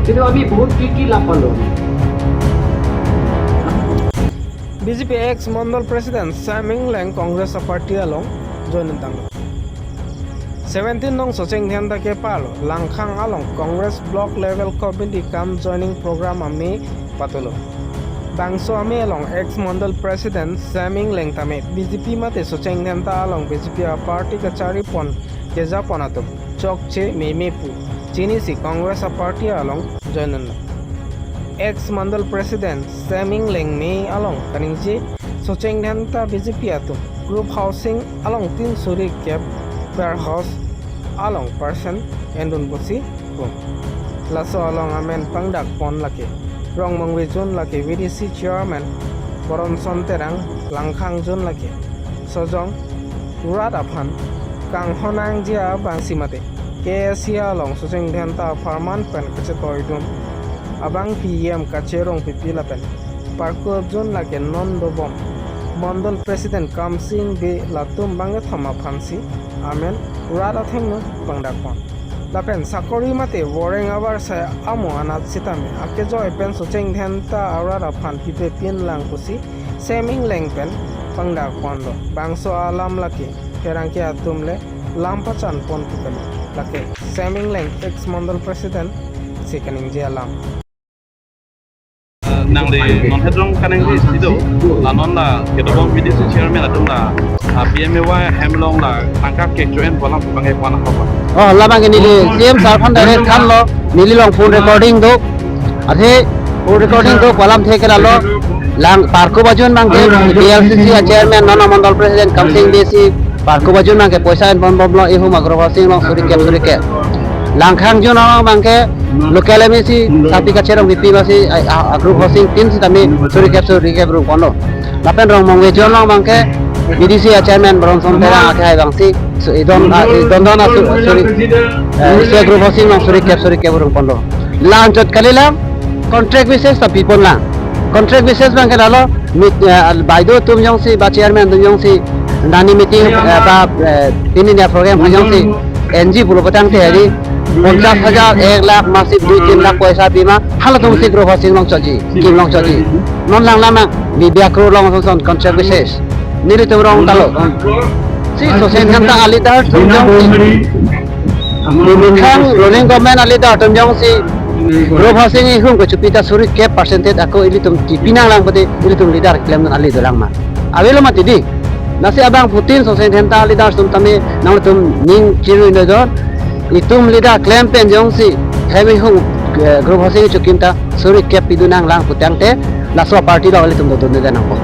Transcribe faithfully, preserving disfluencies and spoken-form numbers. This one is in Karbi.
কিন্তু আমি বহুত কি কি লাভ পালো আমি? বিজেপি এক্স মণ্ডল প্ৰেচিডেণ্ট চেম ইংলেং কংগ্ৰেছ পাৰ্টি আলং জইন ডাঙৰ। Seventeen নং Socheng Dhenta ke palo Langkhang along Congress Block Level Committee kam joining program amei patulo. Bangso amei along ex Mandal President Sam Engleng tame B J P mate Socheng Dhenta along B J P a party kachari pon keja pon atum chokche meme pu chinisi Congress a party along join unlo. Ex Mandal President Sam Engleng mei along kaningje Socheng Dhenta B J P atum group housing along tin suri kep warehouse along percent endun pusi pu. Laso along amen pangdak pon lake Rongmongve Zone lake V D C chairman Boronson Terang, Langkhang Zone lake Sojong rat aphan kanghon nangji abangsi mate K S C along Socheng Dhenta apharman pen kachetoidun abang P M kacherong pipi lapen Parkop Zone lake non dobom Mandal President Kamsing Bey latum bangkethom aphansi amen rat athengno pangdak pon. Lapen sakori mate voreng abar sai amo anat sitame akejoi pen Socheng Dhenta arat aphan pipe pin lang pusi Sam Engleng pen pangdak ponlo. Bangso alam lake pherangke atum le lam pachan pon pu kali. Lake Sam Engleng ex Mandal President si kaningje alam. Nangli non hedrong kaningje isi do, la non la kedobom V D C chairman atum la, ah, P M A Y hem along la tangka kek choen pu alam bangke pu an ahok ba. Oh, labang ke neli C M sir aphan direct thanlo, neli along phone recording do. Athe phone recording do pu alamthe ke lalo, lang Parkop Zone abangke B L C C a chairman non a Mandal President Kamsing Bey si Parkop Zone abangke poisa en pon bomlo, ihum a group housing along suri kep suri kep. Langkhang Zone along abangke local M A C Tapi Kacherong V P basi a, a, a group housing tin sitame suri kep suri kep rung ponlo. Lapen Rongmongve Zone along abangke V D C a chairman Boronson Terang akhai abangsi so idon a, idon don a su, suri, eh, se group housing along suri kep suri kep rung ponlo. Lanchot kali lang contract basis ta pi pon lang. Contract basis abangke lalo mit, eh, baido atum jongsi ba chairman atum jongsi nani meeting, eh, ba, eh, pini ne program atum jongsi N G pulo patangte hari ponchas hajar, ek lakh, masik dui tin lakh poisa pima, halatum si group housing along chotji, kim along chotji. Non lang lang nang, bibia kro along son son contract basis. Nelitum rong talo. Si Socheng Dhenta a leader atum jongsi Langkhang ruling government a leader atum jongsi group housing ihum kechopi ta suri kep percentage ako ilitum kipi nang lang pute ilitum leader klem dun ali dolang ma. Avelo mati di. Lasi abangphutin Socheng Dhenta leader atum tame nangtum ning chiru indo don. Itum leader klem pen jongsi hem ihum, eh, group housing chokim ta suri kep pidun nang lang putangte laso party along ilitum dodun de nangpo.